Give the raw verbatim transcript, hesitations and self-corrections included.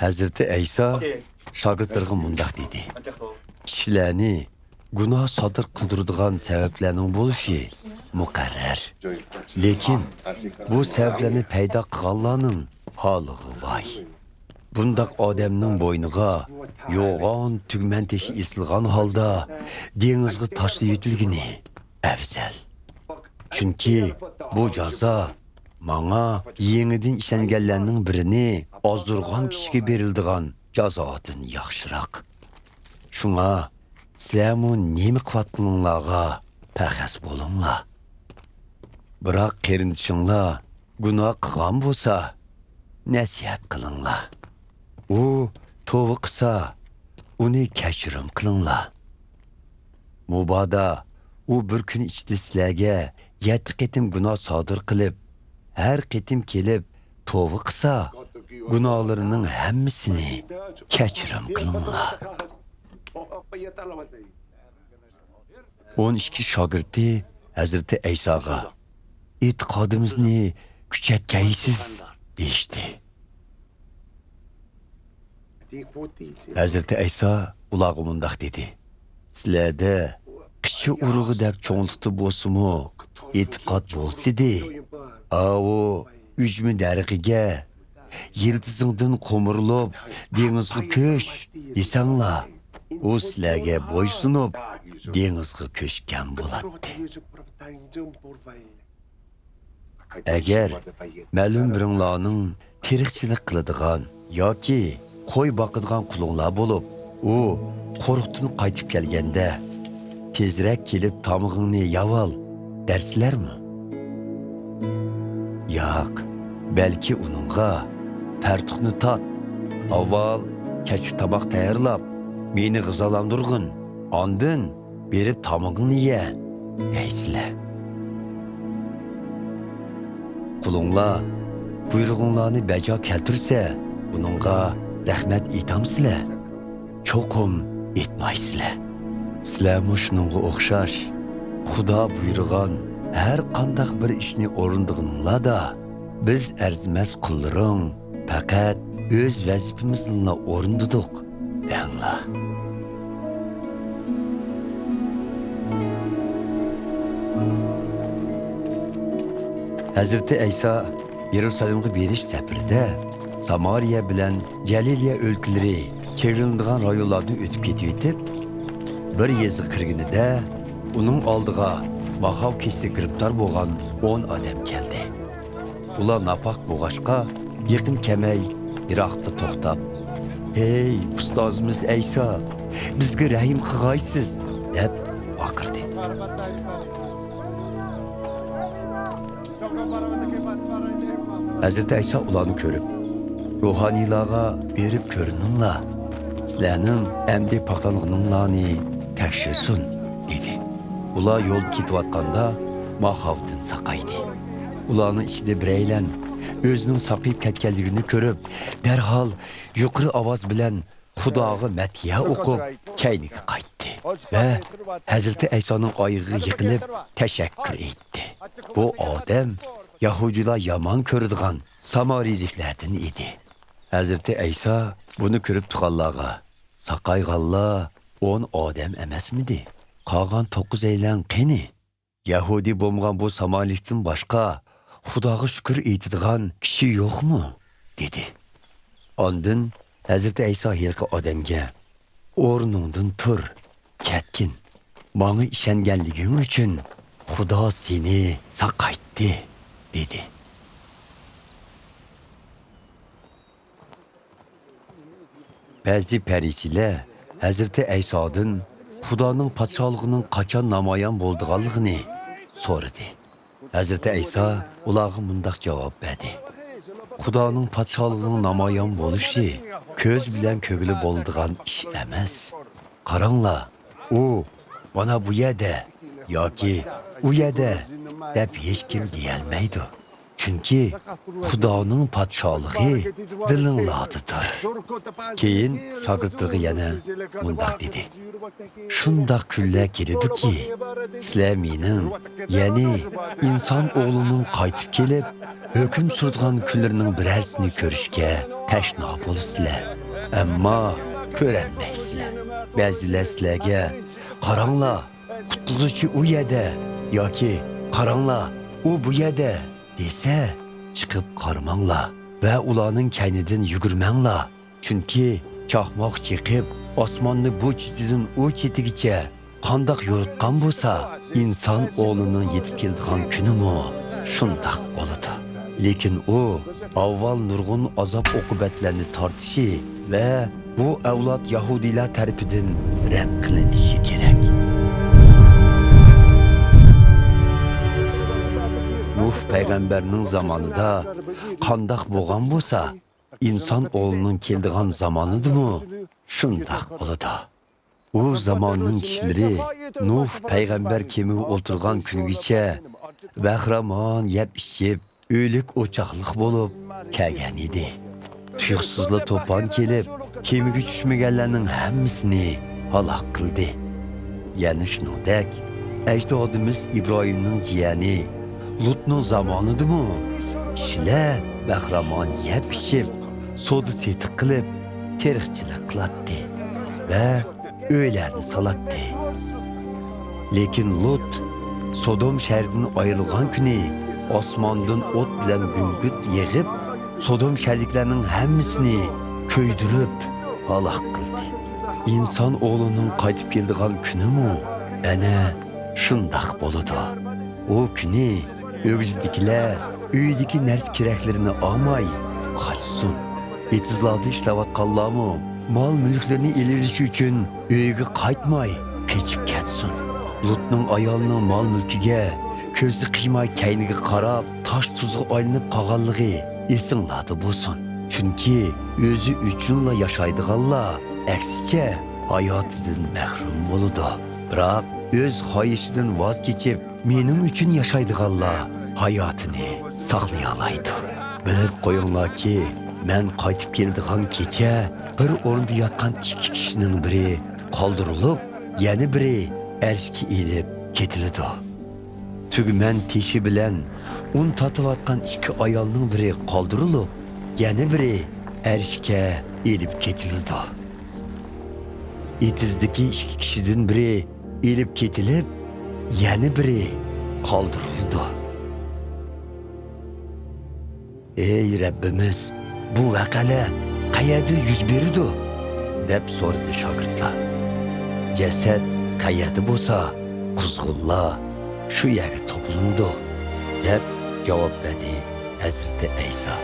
ھەزرىتى ئەيسا شاگىرتلىرىغا مۇنداق دېدى: كىشىلەرنى گۇناھ سادىر قىلدۇرىدىغان سەۋەبلەرنىڭ بولۇشى مۇقەررەر. لېكىن بۇ سەۋەبلەرنى پەيدا قىلغانلارنىڭ ھالىغا ۋاي! بۇنداق ئادەمنىڭ بوينىغا يوغان تۈگمەن تېشى ئېسىلغان ھالدا دېڭىزغا تاشلىۋېتىلگىنى ئەۋزەل. چۈنكى بۇ جازا ماڭا يېڭىدىن ئىشەنگەنلەرنىڭ بىرىنى ئازدۇرغان كىشىگە بېرىلىدىغان جازادىن ياخشىراق. شۇڭا سىلەرمۇ نېمە قىلىۋاتقىنىڭلارغا پەخەس بولۇڭلار. بىراق قېرىندىشىڭلار گۇناھ قىلغان بولسا، نەسىھەت قىلىڭلار. ئۇ توۋا قىلسا، ئۇنى كەچۈرۈم قىلىڭلار. مۇبادا ئۇ بىر كۈن ئىچىدە سىلەرگە يەتتە قېتىم گۇناھ سادىر قىلىپ، ھەر قېتىم كېلىپ توۋا قىلسا، گۇناھلىرىنىڭ ھەممىسىنى كەچۈرۈم قىلىڭلار. ئون ئىككى شاگىرتى ھەزرىتى ئەيساغا: «ئېتىقادىمىزنى كۈچەتكەيسىز» دېيىشتى. ھەزرىتى ئەيسا ئۇلارغا مۇنداق دېدى: «سىلەردە قىچا ئۇرۇغى دەپ چوڭلۇقتا بولسىمۇ ئېتىقاد بولسىدى، ئاۋۇ ئۈجمە دەرىخىگە، يىلتىزىڭدىن قومۇرۇلۇپ دېڭىزغا كۆچ دېسەڭلار، ئۇ سىلەرگە بويسۇنۇپ دېڭىزغا كۆچكەن بولاتتى.» ئەگەر مەلۇم بىرىڭلارنىڭ تېرىقچىلىق قىلىدىغان ياكى قوي باقىدىغان قۇلۇڭلار بولۇپ، ئۇ قورۇقتىن قايتىپ كەلگەندە، «تېزرەك كېلىپ تامىقىڭنى يەۋال» دەرسىلەرمۇ؟ ياق، بەلكى ئۇنىڭغا، «پەرتۇقنى تارت، ئاۋۋال كەچلىك تاماق تەييارلاپ، مېنى غىزالاندۇرغىن، ئاندىن بېرىپ تامىقىڭنى يە» دەيسىلەر. قۇلۇڭلار بۇيرۇغۇڭلارنى بەجا كەلتۈرسە، ئۇنىڭغا رەھمەت ئېيتامسىلەر؟ چوقۇم ئېيتمايسىلەر. سىلەرمۇ شۇنىڭغا ئوخشاش، خۇدا بۇيرۇغان ھەر قانداق بىر ئىشنى ئورۇندىغىنىڭلاردا، «بىز ئەرزىمەس قۇللىرىڭ، پەقەت ئۆز ۋەزىپىمىزنىلا ئورۇندىدۇق» دەڭلار. ھەزرىتى ئەيسا يېرۇسالېمغا بېرىش سەپىرىدە سامارىيە بىلەن جەلىلىيە ئۆلكىلىرى چېگرىلىنىدىغان رايونلاردىن ئۆتۈپ كېتىۋېتىپ، بىر يېزىغا كىرگىنىدە، ئۇنىڭ ئالدىغا ماخاۋ كېسىلىگە گىرىپتار بولغان ئون ئادەم كەلدى. ئۇلار ناپاك بولغاچقا، يېقىن كەلمەي، يىراقتا توختاپ، «ھەي، ئۇستازىمىز ئەيسا، بىزگە رەھىم قىلغايسىز!» دەپ ۋارقىرىدى. ھەزرىتى ئەيسا ئۇلارنى كۆرۈپ، «روھانىيلارغا بېرىپ كۆرۈنۈڭلار، سىلەرنىڭ ئەمدى پاكلانغىنىڭلارنى تەكشۈرسۇن» دېدى. ئۇلار يولدا كېتىۋاتقاندا ماخاۋدىن ساقايدى. ئۇلارنىڭ ئىچىدە بىرەيلەن ئۆزىنىڭ ساقىيىپ كەتكەنلىكىنى كۆرۈپ، دەرھال يۇقىرى ئاۋاز بىلەن خۇداغا مەدھىيە ئوقۇپ، كەينىگە قايتتى ۋە ھەزرىتى ئەيسانىڭ ئايىغىغا يىقىلىپ، تەشەككۈر ئېيتتى. بۇ ئادەم يەھۇدىيلار يامان كۆرىدىغان سامارىيىلىكلەردىن ئىدى. ھەزرىتى ئەيسا بۇنى كۆرۈپ تۇرغانلارغا، «ساقايغانلار ئون ئادەم ئەمەسمىدى؟ قالغان توققۇزەيلەن قېنى؟ يەھۇدىي بولمىغان بۇ سامارىيىلىكتىن باشقا خۇداغا شۈكۈر ئېيتىدىغان كىشى يوقمۇ؟» دېدى. ئاندىن ھەزرىتى ئەيسا ھېلىقى ئادەمگە، «ئورنۇڭدىن تۇر، كەتكىن. ماڭا ئىشەنگەنلىكىڭ ئۈچۈن خۇدا سېنى ساقايتتى» دېدى. بەزى پەرىسىيلەر ھەزرىتى ئەيسادىن خۇدانىڭ پادىشاھلىقىنىڭ قاچان نامايان بولىدىغانلىقىنى سورىدى. ھەزرىتى ئەيسا ئۇلارغا مۇنداق جاۋاب بەردى: «خۇدانىڭ پادىشاھلىقىنىڭ نامايان بولۇشى كۆز بىلەن كۆرگىلى بولىدىغان ئىش ئەمەس. قاراڭلار، ئۇ مانا بۇ يەردە ياكى ئۇ يەردە دەپ ھېچكىم دېيەلمەيدۇ. چۈنكى خۇدانىڭ پادىشاھلىقى دىلىڭلاردىدۇر. كېيىن شاگىرتلىرىغا يەنە مۇنداق دېدى: شۇنداق كۈنلەر كېلىدۇكى، سىلەر مېنىڭ، يەنى ئىنسان ئوغلىنىڭ قايتىپ كېلىپ، ھۆكۈم سۈرىدىغان كۈنلىرىنىڭ بىرەرسىنى كۆرۈشكە تەشنا بولىسىلەر. ئەمما كۆرەلمەيسىلەر. بەزىلەر سىلەرگە: قاراڭلار، قۇتقۇزۇشچى ئۇ يەردە ياكى قاراڭلار، ئۇ بۇ يەردە دېسە، چىقىپ قارىماڭلار ۋە ئۇلارنىڭ كەينىدىن يۈگۈرمەڭلار. چۈنكى چاقماق چېقىپ، ئاسماننى بۇ چېتىدىن ئۇ چېتىگىچە قانداق يورۇتقان بولسا، ئىنسان ئوغلىنىڭ يېتىپ كېلىدىغان كۈنىمۇ شۇنداق بولىدۇ. لېكىن ئۇ ئاۋۋال نۇرغۇن ئازاب-ئوقۇبەتلەرنى تارتىشى ۋە بۇ ئەۋلاد يەھۇدىيلار تەرىپىدىن رەت قىلىنىشى كېرەك. نۇھ پەيغەمبەرنىڭ زامانىدا قانداق بولغان بولسا، ئىنسان ئوغلىنىڭ كېلىدىغان زامانىدىمۇ شۇنداق بولىدۇ. ئۇ زاماننىڭ كىشىلىرى نۇھ پەيغەمبەر كېمىگە ئولتۇرغان كۈنىگىچە بەخىرامان يەپ-ئىچىپ، ئۆلۈك-ئوچاقلىق بولۇپ كەلگەن ئىدى. تۇيۇقسىزلا توپان كېلىپ، كېمىگە چۈشمىگەنلەرنىڭ ھەممىسىنى ھالاك قىلدى. يەنە شۇنىڭدەك، ئەجدادىمىز ئىبراھىمنىڭ جىيەنى لۇتنىڭ زامانىدىمۇ كىشىلەر بەخىرامان يەپ-ئىچىپ، سودا-سېتىق قىلىپ، تېرىقچىلىق قىلاتتى ۋە ئۆيلەرنى سالاتتى. لېكىن لۇت سودوم شەھىرىدىن ئايرىلغان كۈنى ئاسماندىن ئوت بىلەن گۈڭگۈرت يېغىپ، سودوم شەھىرىدىكىلەرنىڭ ھەممىسىنى كۆيدۈرۈپ ھالاك قىلدى. ئىنسان ئوغلىنىڭ قايتىپ كېلىدىغان كۈنىمۇ ئەنە شۇنداق بولىدۇ. ئۇ كۈنى ئۆگزىدىكىلەر ئۆيىدىكى نەرسە-كېرەكلىرىنى ئالماي قاچسۇن. ئېتىزلاردا ئىشلەۋاتقانلارمۇ مال-مۈلۈكلىرىنى ئېلىۋېلىش ئۈچۈن ئۆيىگە قايتماي قېچىپ كەتسۇن. لۇتنىڭ ئايالىنىڭ مال-مۈلكىگە كۆزى قىيماي كەينىگە قاراپ، تاش-تۇزغا ئايلىنىپ قالغانلىقى ئېسىڭلاردا بولسۇن. چۈنكى ئۆزى ئۈچۈنلا ياشايدىغانلار، ئەكسىچە، ھاياتىدىن مەھرۇم بولىدۇ. بىراق ئۆز خاھىشىدىن ۋاز كېچىپ، مېنىڭ ئۈچۈن ياشايدىغانلار ھاياتىنى ساقلىيالايدۇ. بىلىپ قويۇڭلاركى، مەن قايتىپ كېلىدىغان كېچە بىر ئورۇندا ياتقان ئىككى كىشىنىڭ بىرى قالدۇرۇلۇپ، يەنە بىرى ئەرشكە ئېلىپ كېتىلىدۇ. تۈگمەن تېشى بىلەن ئۇن تارتىۋاتقان ئىككى ئايالنىڭ بىرى قالدۇرۇلۇپ، يەنە بىرى ئەرشكە ئېلىپ كېتىلىدۇ. ئېتىزدىكى ئىككى كىشىدىن بىرى ئېلىپ كېتىلىپ، يەنە بىرى قالدۇرۇلىدۇ. «ئەي رەببىمىز، بۇ ۋەقەلەر قەيەردە يۈز بېرىدۇ؟» دەپ سورىدى شاگىرتلار. «جەسەت قەيەردە بولسا، قۇزغۇنلار شۇ يەرگە توپلىنىدۇ» دەپ جاۋاب بەردى ھەزرىتى ئەيسا.